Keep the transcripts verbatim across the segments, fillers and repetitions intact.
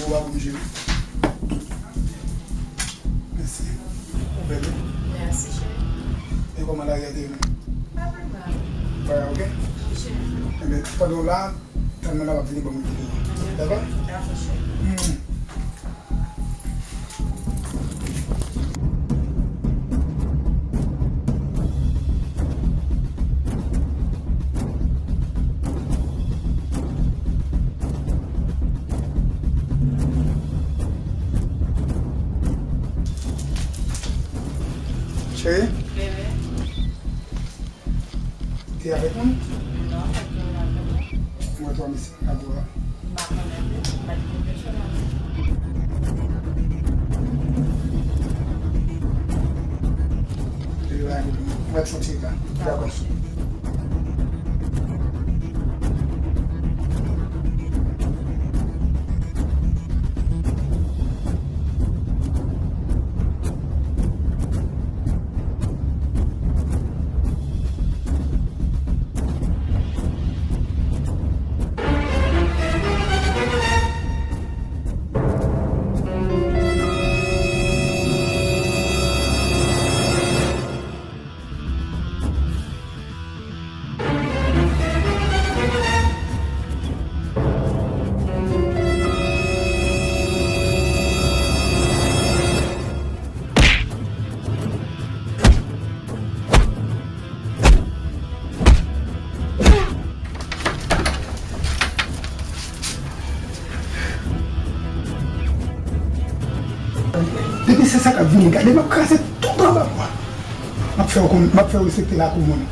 Ou a pou m jere. Mèsi. Ou bèl wi. Mèsi, cheri. E kòman lari a te ye menm? Pa pi mal. Bagay ok? Wi, cheri. Enben, pandan w la, tann mwen la, m ap vini ban m yon videyo. Dakò? Dakò, cheri. Hmm. Cheri? Bebe. Te avèk moun? Non, pa t janm avèk mwen. Mwen twa mesye. Abò a. M pa konnen tou, m pa t gen pèsonèl. Mwen soti la. Dakò. Depi se sa k ap vini, gade m ap kraze tout anba bwa. M ap fè w konn, m ap fè w respekte lakou moun.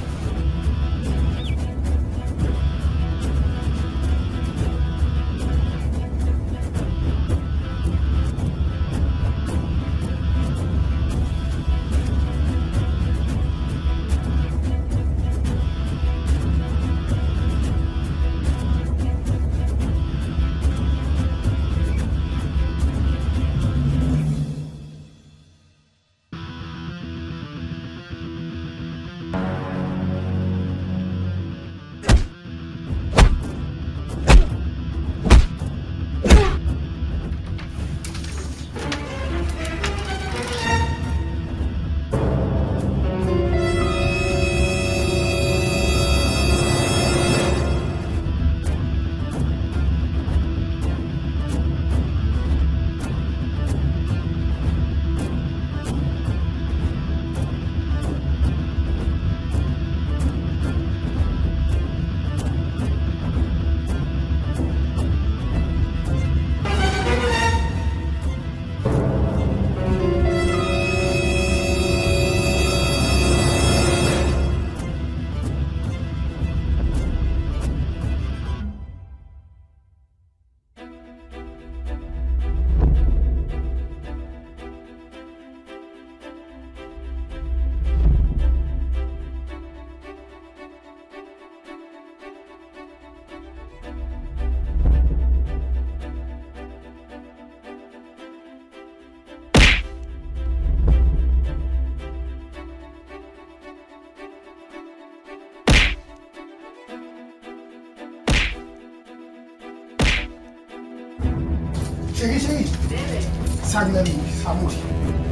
Cheri, cheri. Bebe. Sa gen nan li, sa mouche.